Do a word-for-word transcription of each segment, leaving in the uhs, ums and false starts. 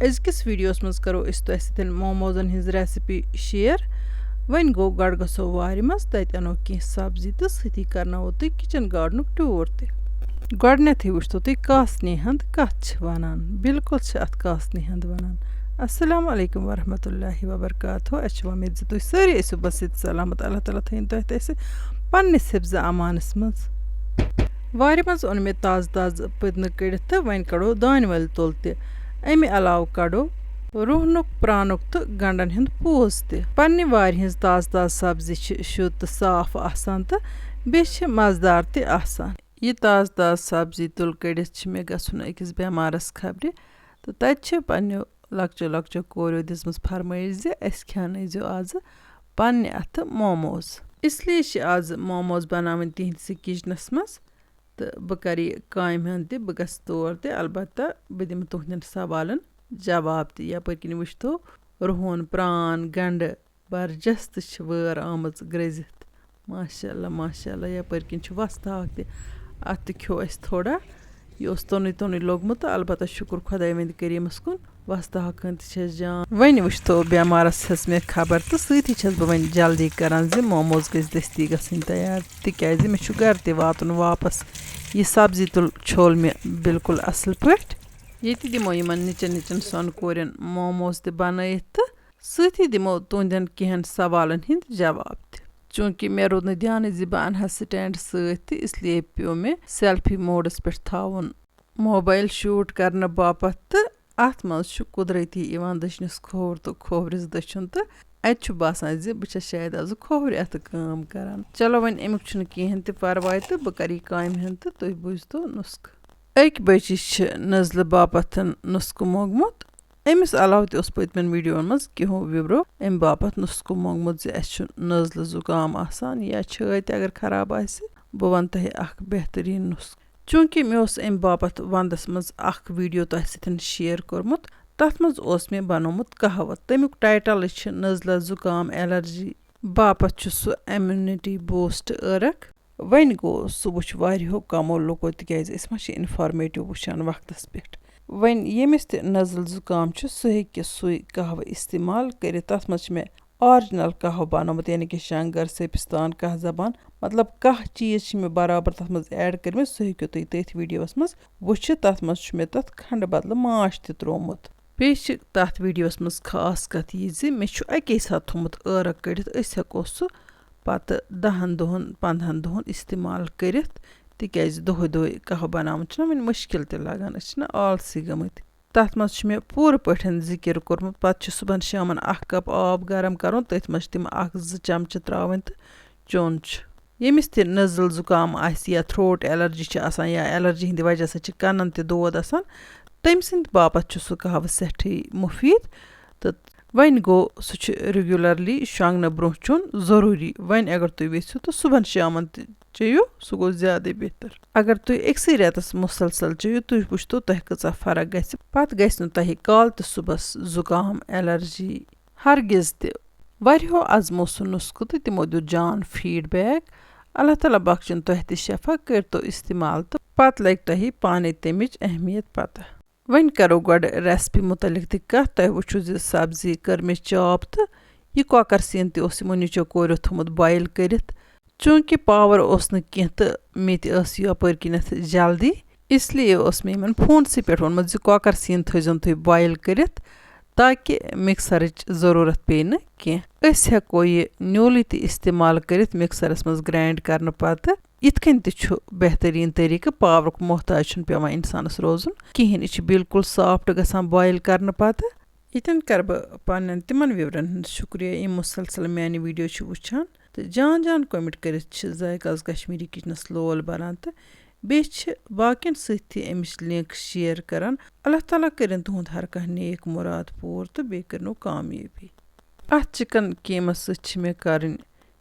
أزکِس ویٖڈیوَس منٛز کَرو أسۍ تۄہہِ سۭتۍ موموزَن ہٕنٛز recipe share۔ وۄنۍ گوٚو، گۄڈٕ گژھو وارِ منٛز، تَتہِ اَنو کینٛہہ سبزی تہٕ سۭتی کَرناوو تُہۍ kitchen gardenُک tour تہِ۔ گۄڈٕنٮ۪تھٕے وٕچھتو تُہۍ کاسنہِ ہَنٛد کَتھ چھِ وَنان۔ بالکل چھِ اَتھ کاسنہِ ہَنٛد وَنان۔ السلام علیکم ورحمۃ اللہ وبرکاتہ۔ اَسہِ چھِ وۄمید زِ تُہۍ سٲری ٲسِو بس ییٚتہِ سلامت۔ اللہ تعالیٰ تھٲیِن تۄہہِ تہِ اَسہِ پنٛنِس حِفظِ امانَس منٛز۔ وارِ منٛز اوٚن مےٚ تازٕ تازٕ پٔدنہٕ کٔڑِتھ تہٕ وۄنۍ کَڑو دانہِ وَل توٚل تہِ۔ اَمہِ علاوٕ کَڑو رُہنُک، پرٛانُک تہٕ گنٛڈَن ہُنٛد پوٗژ تہِ۔ پنٛنہِ وارِ ہِنٛز تازٕ تازٕ سبزی چھِ شوٚد تہٕ صاف آسان تہٕ بیٚیہِ چھِ مَزٕدار تہِ آسان۔ یہِ تازٕ تازٕ سبزی تُل کٔڑِتھ چھِ مےٚ گژھُن أکِس بٮ۪مارَس خبرِ، تہٕ تَتہِ چھِ پنٛنیو لۄکچو لۄکچو کوریو دِژمٕژ فرمٲیش زِ اَسہِ کھیٛانٲیزیو آزٕ پنٛنہِ اَتھٕ موموز۔ اس لیے چھِ آزٕ موموز بناوٕنۍ تِہنٛدِسٕے kitchenَس منٛز، تہٕ بہٕ کَرٕ یہِ کامہِ ہُنٛد تہِ، بہٕ گژھٕ تور تہِ۔ البتہ بہٕ دِمہٕ تُہنٛدٮ۪ن سوالَن جواب تہِ۔ یَپٲرۍ کِنۍ وٕچھتو، رُہَن، پرٛان، گنٛڈٕ، برجستہٕ چھِ وٲر آمٕژ گرٛزِتھ۔ ماشاء اللہ، ماشاء اللہ، یَپٲرۍ کِنۍ چھُ وۄستہٕ ہاکھ تہِ۔ اَتھ تہِ کھیوٚو اَسہِ تھوڑا۔ یہِ اوس توٚنُے توٚنُے لوٚگمُت، تہٕ البتہ شُکُر خۄداے وٕنٛدِ کریٖمَس کُن، وۄستہٕ ہاکھ ہن تہِ چھَس جان۔ وۄنۍ وٕچھتو، بٮ۪مارَس ہیٚژ مےٚ خبر تہٕ سۭتی چھَس بہٕ وۄنۍ جلدی کران زِ موموز گٔژھۍ دٔستی گژھٕنۍ تیار، تِکیٛازِ مےٚ چھُ گرٕ تہِ واتُن واپس۔ یہِ سبزی تُل چھوٚل مےٚ بالکل اَصٕل پٲٹھۍ۔ ییٚتہِ دِمو یِمن نِچَن نِچَن سۄنہٕ کورٮ۪ن موموز تہِ بنٲیِتھ تہٕ سۭتی دِمو تُہنٛدٮ۪ن کینٛہَن سوالَن ہٕنٛدۍ جواب تہِ۔ چوٗنٛکہِ مےٚ روٗد نہٕ دیانٕے زِ بہٕ اَنہٕ ہا stand سۭتۍ تہٕ اس لیے پیوٚو مےٚ selfie modeس پٮ۪ٹھ تھاوُن موبایل shoot کرنہٕ باپتھ، تہٕ اَتھ منٛز چھُ قۄدرٔتی یِوان دٔچھنِس کھووُر تہٕ کھوورِس دٔچھُن، تہٕ اَتہِ چھُ باسان زِ بہٕ چھَس شاید آزٕ کھوورِ اَتھٕ کٲم کران۔ چلو، وۄنۍ اَمیُک چھُنہٕ کِہیٖنۍ تہِ پرواے، تہٕ بہٕ کرٕ یہِ کامہِ ہُنٛد تہٕ تُہۍ بوٗزتو نُسخہٕ۔ أکۍ بجہِ چھِ نٔزلہٕ باپتھ نُسخہٕ موٚنگمُت۔ أمِس علاوٕ تہِ اوس پٔتمٮ۪ن ویٖڈیوَن منٛز کینٛہو viewerو اَمہِ باپتھ نُسخہٕ موٚنگمُت زِ اَسہِ چھُ نٔزلہٕ زُکام آسان یا چھٲتۍ اگر خراب آسہِ۔ بہٕ وَنہٕ تۄہہِ اکھ بہتریٖن نُسخہٕ۔ چوٗنٛکہِ مےٚ اوس اَمہِ باپتھ وَندَس منٛز اکھ ویٖڈیو تۄہہِ سۭتۍ share کوٚرمُت، تَتھ منٛز اوس مےٚ بنوومُت قہوٕ۔ تَمیُک title چھِ نٔزلہٕ زُکام allergy باپتھ چھُ سُہ immunity boost عٲرق۔ وۄنۍ گوٚو، سُہ وٕچھ واریاہو کمو لُکو، تِکیٛازِ أسۍ ما چھِ informative وٕچھان وقتس پٮ۪ٹھ۔ وۄنۍ ییٚمِس تہِ نزل زُکام چھُ، سُہ ہیٚکہِ سُے قہوٕ استعمال کٔرِتھ۔ تتھ منٛز چھِ مےٚ original قہوٕ بنومُت، یعنی کہِ شنگر، سیپستان، کاہ زبان، مطلب، کانٛہہ چیٖز چھِ مےٚ برابر تتھ منٛز add کٔرمٕتۍ، سُہ ہیٚکِو تُہۍ تٔتھۍ ویٖڈیوس منٛز وٕچھِتھ۔ تتھ منٛز چھُ مےٚ تتھ کھنٛڈٕ بدلہٕ ماچھ تہِ تروومُت۔ بیٚیہِ چھِ تَتھ ویٖڈیوَس منٛز خاص کَتھ یہِ زِ مےٚ چھُ اَکے ساتہٕ تھوٚمُت عٲرَق کٔڑِتھ، أسۍ ہٮ۪کو سُہ پَتہٕ دَہَن دۄہَن، پنٛدہَن دۄہَن استعمال کٔرِتھ، تِکیٛازِ دۄہَے دۄہَے قہوٕ بَناوُن چھُنہ وۄنۍ مُشکِل تہِ لَگان، أسۍ چھِنہ آلسی گٔمٕتۍ۔ تَتھ منٛز چھُ مےٚ پوٗرٕ پٲٹھۍ ذِکِر کوٚرمُت، پَتہٕ چھُ صُبحَن شامَن اَکھ کَپ آب گرم کَرُن، تٔتھۍ منٛز چھِ تِم اَکھ زٕ چمچہٕ ترٛاوٕنۍ تہٕ چیوٚن چھُ۔ ییٚمِس تہِ نٔزٕل زُکام آسہِ یا throat allergy چھِ آسان یا allergy ہِنٛدِ وجہ سۭتۍ چھِ کَنَن تہِ دود آسان، تٔمۍ سٕنٛدِ باپَتھ چھُ سُہ قہوٕ سٮ۪ٹھٕے مُفیٖد۔ تہٕ وۄنۍ گوٚو، سُہ چھُ regularly شۄنٛگنہٕ برٛونٛہہ چیوٚن ضروٗری۔ وۄنۍ اگر تُہۍ یژھِو تہٕ صُبحن شامَن تہِ چیٚیِو، سُہ گوٚو زیادَے بہتر۔ اگر تُہۍ أکسٕے رٮ۪تَس مُسلسل چیٚیِو، تُہۍ وٕچھتو تۄہہِ کۭژاہ فرق گژھِ۔ پَتہٕ گژھِ نہٕ تۄہہِ کالہٕ تہِ صُبحَس زُکام، allergy، ہرگز تہِ۔ واریاہو آزمو سُہ نُسخہٕ تہٕ تِمو دیُت جان feedback۔ اللہ تعالیٰ بخشن تۄہہِ تہِ شفا، کٔرۍتو استعمال تہٕ پتہٕ لگہِ تۄہہِ پانے تمِچ اہمیت پتہ۔ وۄنۍ کرو گۄڈٕ recipe متعلق تہِ کتھ۔ تۄہہِ وٕچھِو زِ سبزی کٔر مےٚ chop تہٕ یہِ کۄکر سیٖن تہِ اوس یِمو نیٚچو کوریو تھوٚمُت boil کٔرِتھ۔ چوٗنٛکہِ power اوس نہٕ کینٛہہ تہٕ مےٚ تہِ ٲس یپٲرۍ کِنٮ۪تھ جلدی، اس لیے اوس مےٚ یِمن فونسٕے پٮ۪ٹھ ووٚنمُت زِ کۄکر سیٖن تھٲیزیون تُہۍ boil کٔرِتھ، تاکہِ mixerٕچ ضروٗرت پیٚیہِ نہٕ کینٛہہ۔ أسۍ ہٮ۪کو یہِ نیوٗلٕے تہِ استعمال کٔرِتھ mixerس منٛز grind کرنہٕ پتہٕ۔ یِتھ کٔنۍ تہِ چھُ بہتریٖن طریٖقہٕ، powerُک محتاج چھُنہٕ پٮ۪وان اِنسانس روزُن کِہیٖنۍ۔ یہِ چھُ بالکل soft گژھان boil کرنہٕ پتہٕ۔ ییٚتٮ۪ن کرٕ بہٕ پننٮ۪ن تِمن viewerن ہُنٛد شُکریہ، یِم مُسلسل میانہِ video چھِ وٕچھان تہٕ جان جان comment کٔرِتھ چھِ ذائقہ از کشمیری kitchenس لول بران تہٕ بیٚیہِ چھِ باقین سۭتۍ تہِ امِچ link share کران۔ اللہ تعالیٰ کٔرِن تُہُنٛد ہر کانٛہہ نیک مُراد پوٗرٕ تہٕ بیٚیہِ کٔرِنو کامیٲبی۔ اتھ chicken قیٖمس سۭتۍ چھِ مےٚ کرٕنۍ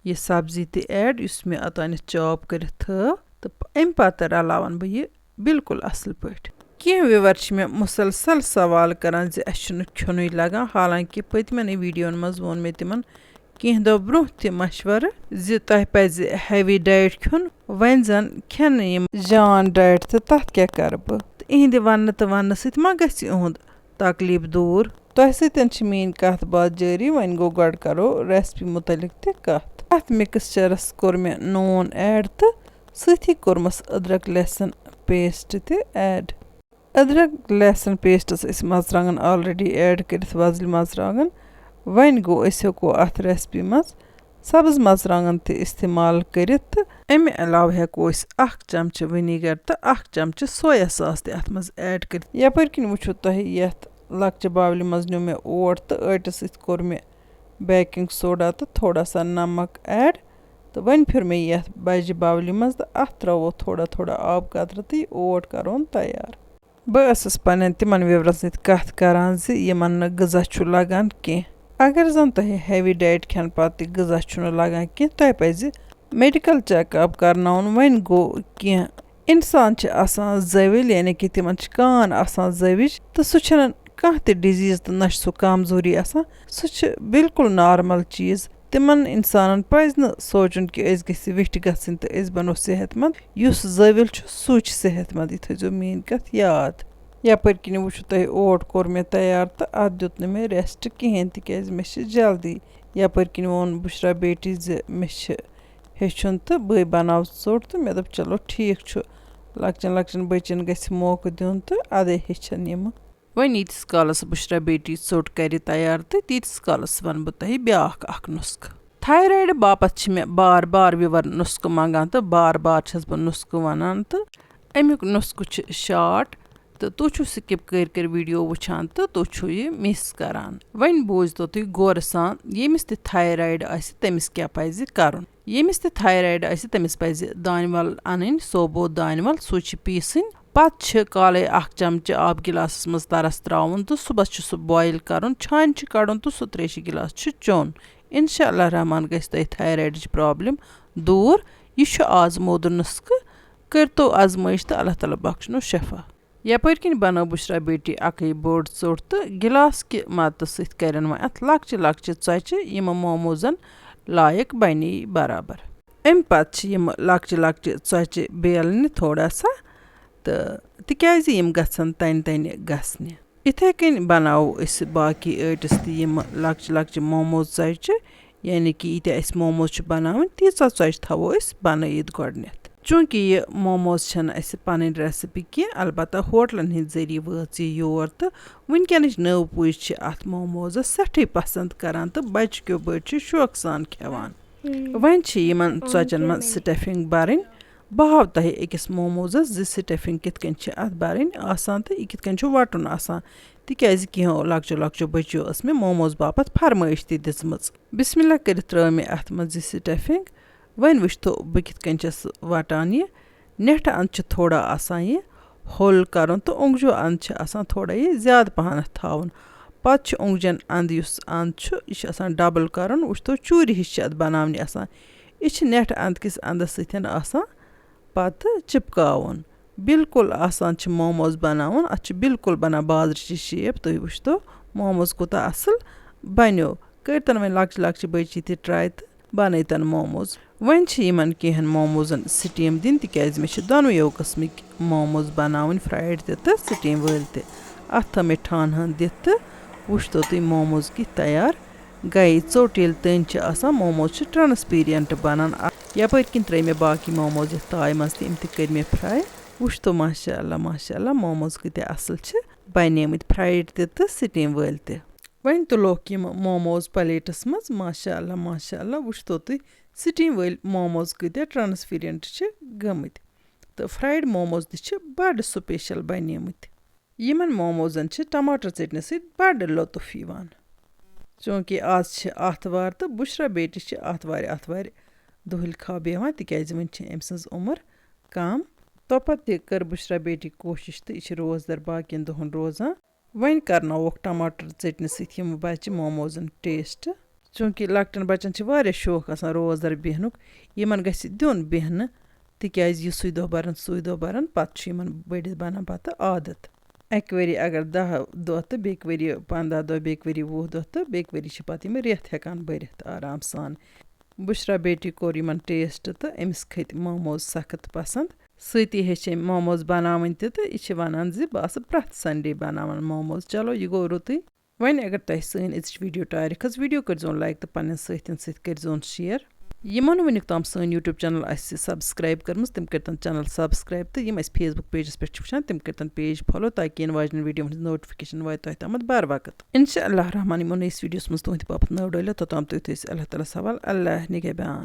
یہِ سبزی تہِ add، یُس مےٚ اوٚتانٮ۪تھ chop کٔرِتھ تھٲو، تہٕ امہِ پتہٕ رلاون بہٕ یہِ بالکل اصل پٲٹھۍ۔ کینٛہہ viewer چھِ مےٚ مُسلسل سوال کران زِ اسہِ چھُنہٕ کھیوٚنُے لگان، حالانکہِ پٔتمٮ۪نٕے videoن منٛز ووٚن مےٚ تِمن کینٛہہ دۄہ برٛونٛہہ تہِ مشورٕ زِ تۄہہِ پزِ heavy diet کھیوٚن۔ وۄنۍ زن کھٮ۪نہٕ یِم جان diet تہٕ تتھ کیٛاہ کرٕ بہٕ؟ تہٕ اِہنٛدِ وننہٕ تہٕ وننہٕ سۭتۍ ما گژھِ اِہُنٛد تکلیٖف دوٗر۔ تۄہہِ سۭتۍ چھِ میٛٲنۍ کَتھ باتھ جٲری، وۄنۍ گوٚو گۄڈٕ کَرو recipe مُتعلِق تہِ کَتھ۔ اَتھ mixture-س کوٚر مےٚ نوٗن add تہٕ سۭتی کوٚرمَس أدرَک لہسن paste تہِ add۔ أدرَک لہسن paste-س ٲسۍ مَرژٕوانٛگَن already add کٔرِتھ، وۄزٕلۍ مَرژٕوانٛگَن۔ وۄنۍ گوٚو أسۍ ہٮ۪کو اَتھ recipe منٛز سبٕز مَرژٕوانٛگَن تہِ استعمال کٔرِتھ، تہٕ اَمہِ علاوٕ ہٮ۪کو أسۍ اَکھ چمچہٕ vinegar تہٕ اَکھ چمچہٕ soya sauce تہِ اَتھ منٛز add کٔرِتھ۔ یَپٲرۍ کِنۍ وٕچھِو تۄہہِ یَتھ لۄکچہِ bowlہِ منٛز نیوٗ مےٚ اوٹ تہٕ ٲٹِس سۭتۍ کوٚر مےٚ baking soda تہٕ تھوڑا سا نمک add، تہٕ وۄنۍ پھیُر مےٚ یَتھ بَجہِ bowlہِ منٛز تہٕ اَتھ ترٛاوو تھوڑا تھوڑا آب قطرٕ تہٕ یہِ اوٹ کَرون تیار۔ بہٕ ٲسٕس پننٮ۪ن تِمن viewerن سۭتۍ کتھ کران زِ یِمن نہٕ غذا چھُ لگان کینٛہہ۔ اگر زن تۄہہِ heavy diet کھٮ۪نہٕ پتہٕ تہِ غذا چھُنہٕ لگان کینٛہہ، تۄہہِ پزِ medical check up کرناوُن۔ وۄنۍ گوٚو، کینٛہہ انسان چھِ آسان زٲوِلۍ، یعنی کہِ تِمن چھِ کان آسان زٲوِج، تہٕ سُہ چھُنہٕ کانٛہہ تہِ disease تہٕ نہ چھُ سُہ کمزوری آسان۔ سُہ چھُ بالکل normal چیٖز۔ تِمن انسانن پزِ نہٕ سونٛچُن کہِ أسۍ گٔژھۍ ویٹھۍ گژھٕنۍ تہٕ أسۍ بنو صحت مند۔ یُس زٲوِل چھُ، سُے چھُ صحت مند۔ یہِ تھٲیزیو میٲنۍ کتھ یاد۔ یپٲرۍ کِنۍ وٕچھِو تۄہہِ، اوٹ کوٚر مےٚ تیار تہٕ اتھ دیُت نہٕ مےٚ rest کِہیٖنۍ، تِکیازِ مےٚ چھِ جلدی۔ یپٲرۍ کِنۍ ووٚن بُشرا بیٹی زِ مےٚ چھِ ہیٚچھُن تہٕ بٕے بناو ژوٚٹ، تہٕ مےٚ دوٚپ، چلو ٹھیٖک چھُ، لۄکچٮ۪ن لۄکچٮ۪ن بٔچِن گژھِ موقعہٕ دیُن تہٕ ادے ہیٚچھن یِمہٕ۔ وۄنۍ ییٖتِس کالس بُشرا بیٹی ژوٚٹ کرِ تیار، تہٕ تیٖتِس کالس ونہٕ بہٕ تۄہہِ بیٛاکھ اکھ نُسخہٕ۔ تھایرایڈ باپتھ چھِ مےٚ بار بار viewer نُسخہٕ منٛگان، تہٕ بار بار چھَس بہٕ نُسخہٕ وَنان، تہٕ اَمیُک نُسخہٕ چھُ short، تہٕ تُہۍ چھِو skip کٔرۍ کٔرۍ video وٕچھان، تہٕ تُہۍ چھِو یہِ miss کران۔ وۄنۍ بوٗزتو تُہۍ غورٕ سان، ییٚمِس تہِ تھایرایڈ آسہِ، تٔمِس کیٛاہ پَزِ کرُن۔ ییٚمِس تہِ تھایرایڈ آسہِ، تٔمِس پَزِ دانہِ وَل اَنٕنۍ، سوبو دانہِ وَل، سُے چھِ پیٖسٕنۍ۔ پَتہٕ چھِ کالے اَکھ چمچہٕ آب گِلاسَس منٛز تَرَس ترٛاوُن تہٕ صُبحَس چھُ سُہ boil کَرُن، چھانہِ چھُ کَڑُن تہٕ سُہ ترٛیشہِ گِلاس چھُ چیوٚن۔ اِنشاء اللہ الرحمن گژھِ تۄہہِ تھایرایڈٕچ problem دوٗر۔ یہِ چھُ آزمودٕ نُسخہٕ، کٔرۍتو آزمٲیِش تہٕ اللہ تعالیٰ بخشنو شفا۔ یپٲرۍ کِنۍ بنٲو بُشرا بیٹی اکٕے بٔڑ ژوٚٹ تہٕ گِلاس کہِ مدتہٕ سۭتۍ کرن وۄنۍ اتھ لۄکچہِ لۄکچہِ ژۄچہِ یِم موموزن لایق بنے برابر۔ امہِ پتہٕ چھِ یِم لۄکچہِ لۄکچہِ ژۄچہِ بیلنہِ تھوڑا سا، تہٕ تِکیازِ یِم گژھن تنہِ تنہِ گژھنہِ۔ یِتھے کٔنۍ بناوو أسۍ باقی ٲٹِس تہِ یِم لۄکچہِ لۄکچہِ موموز ژۄچہِ، یعنی کہِ ییٖتیٛاہ اَسہِ موموز چھِ بَناوٕنۍ، تیٖژاہ ژۄچہِ تھاوو أسۍ بَنٲیِتھ گۄڈٕنٮ۪تھ۔ چوٗنٛکہِ یہِ موموز چھَنہٕ اَسہِ پَنٕنۍ recipe کینٛہہ، البتہ ہوٹلَن ہِنٛدۍ ذٔریعہٕ وٲژ یہِ یور، تہٕ وٕنکٮ۪نٕچ نٔو پُے چھِ اَتھ موموزَس سٮ۪ٹھٕے پَسنٛد کَران، تہٕ بَچہِ کیو بٔڑۍ چھِ شوقہٕ سان کھٮ۪وان۔ وۄنۍ چھِ یِمَن ژۄچَن منٛز stuffing بَرٕنۍ۔ بہٕ ہاوٕ تۄہہِ أکِس موموزَس زِ stuffing کِتھ کٔنۍ چھِ اَتھ بَرٕنۍ آسان تہٕ یہِ کِتھ کٔنۍ چھُ وَٹُن آسان، تِکیٛازِ کینٛہو لۄکچو لۄکچو بٔچیو ٲس مےٚ موموز باپتھ فرمٲیش تہِ دِژمٕژ۔ بسم اللہ کٔرِتھ ترٲو مےٚ اَتھ منٛز یہِ stuffing۔ وۄنۍ وٕچھتو بہٕ کِتھ کٔنۍ چھَس وَٹان یہِ۔ نٮ۪ٹھٕ اَنٛد چھِ تھوڑا آسان یہِ ہوٚل کَرُن تہٕ اوٚنٛگجو اَنٛد چھِ آسان تھوڑا یہِ زیادٕ پَہنَتھ تھاوُن۔ پَتہٕ چھُ اوٚنٛگجَن اَنٛد یُس اَنٛد چھُ، یہِ چھُ آسان double کَرُن۔ وٕچھتو، چوٗرِ ہِش چھِ اَتھ بَناونہِ آسان۔ یہِ چھِ نٮ۪ٹھٕ اَنٛد کِس اَنٛدَس سۭتۍ آسان پَتہٕ چِپکاوُن۔ بالکل آسان چھِ موموز بَناوُن۔ اَتھ چھِ بالکل بَنان بازرٕچی shape۔ تُہۍ وٕچھتو، موموز کوٗتاہ اَصٕل بَنیو۔ کٔرۍتَن وۄنۍ لۄکچہِ لۄکچہِ بٔچی تہِ try تہٕ بَنٲیتَن موموز۔ وۄنۍ چھِ یِمَن کینٛہَن موموزَن steam دِنۍ، تِکیٛازِ مےٚ چھِ دۄنوٕیو قٕسمٕکۍ موموز بَناوٕنۍ، fried تہِ تہٕ steam وٲلۍ تہِ۔ اَتھ تھٲو مےٚ ٹھانہٕ ہَن دِتھ تہٕ وٕچھتو تُہۍ موموز کِتھ تیار گٔے۔ ژوٚٹ ییٚلہِ تٔنۍ چھِ آسان، موموز چھِ transparent بَنان۔ یَپٲرۍ کِنۍ ترٛٲے مےٚ باقٕے موموز یَتھ تایہِ منٛز تہٕ یِم تہِ کٔرۍ مےٚ fry۔ وٕچھتو، ماشاء اللہ، ماشاء اللہ، موموز کۭتیٛاہ اَصٕل چھِ بَنیمٕتۍ، fried تہِ تہٕ steam وٲلۍ تہِ۔ وۄنۍ تُلوکھ یِم موموز plateس منٛز۔ ماشاء اللہ، ماشاء اللہ، وٕچھتو تُہۍ، steam وٲلۍ موموز کۭتیٛاہ transparent چھِ گٔمٕتۍ۔ تہٕ fried موموز تہِ چھِ بَڑٕ special بَنیمٕتۍ۔ یِمَن موموزَن چھِ ٹماٹر ژٔٹنہِ سۭتۍ بَڑٕ لطف یِوان۔ چوٗنٛکہِ آز چھِ آتھوار تہٕ بُشرا بیٹی چھِ آتھوارِ آتھوارِ دۄہلہِ خاب بیٚہوان، تِکیٛازِ وۄنۍ چھِ أمۍ سٕنٛز عُمر کَم۔ توپتہٕ تہِ کٔر بُشرا بیٹی کوٗشِش تہٕ یہِ چھِ روزدَر باقیَن دۄہَن روزان۔ وۄنۍ کرناووکھ ٹماٹر ژٔٹنہِ سۭتۍ یِم بچہِ موموزن taste۔ چوٗنٛکہِ لۄکٹٮ۪ن بچن چھِ واریاہ شوق آسان روزدر بیہنُک، یِمن گژھِ دیُن بیہنہٕ، تِکیازِ یہِ سُے دۄہ برن، سُے دۄہ برن، پتہٕ چھُ یِمن بٔڑِتھ بنان پتہٕ عادت۔ اکہِ ؤری اگر دَہ دۄہ تہٕ بیٚکہِ ؤری پنٛداہ دۄہ، بیٚکہِ ؤری وُہ دۄہ تہٕ بیٚکہِ ؤری چھِ پتہٕ یِم رٮ۪تھ ہٮ۪کان بٔرِتھ آرام سان۔ بُشرا بیٹی کوٚر یِمن taste تہٕ أمِس کھٔتۍ موموز سخت پسنٛد۔ سۭتی ہیٚچھ أمۍ موموز بناوٕنۍ تہِ، تہٕ یہِ چھِ وَنان زِ بہٕ آسہٕ پرٛٮ۪تھ Sunday بناوان موموز۔ چلو، یہِ گوٚو رُتُے۔ وۄنۍ اگر تۄہہِ سٲنۍ أزِچ video ٹارِ کھٔژ، video کٔرۍزیون like تہٕ پنٛنٮ۪ن سۭتٮ۪ن سۭتۍ کٔرۍزیون share۔ یِمو نہٕ وٕنیُک تام سٲنۍ YouTube channel آسہِ subscribe کٔرمٕژ، تِم کٔرۍتن channel subscribe، تہٕ یِم اَسہِ Facebook pageس پٮ۪ٹھ چھِ وٕچھان، تِم کٔرۍتن page follow، تاکہِ یِنہٕ واجنٮ۪ن videoن ہٕنٛز notification واتہِ تۄہہِ تامَتھ بر وقت۔ انشاء اللہ الرحمن یِمو نٔیِس videoس منٛز تُہٕنٛدِ باپتھ نٔو ڈٲلِتھ، توٚتام تُہۍ تھٲیِو أسۍ اللہ تعالیٰ ہَس حوالہٕ۔ اللہ نگہبان۔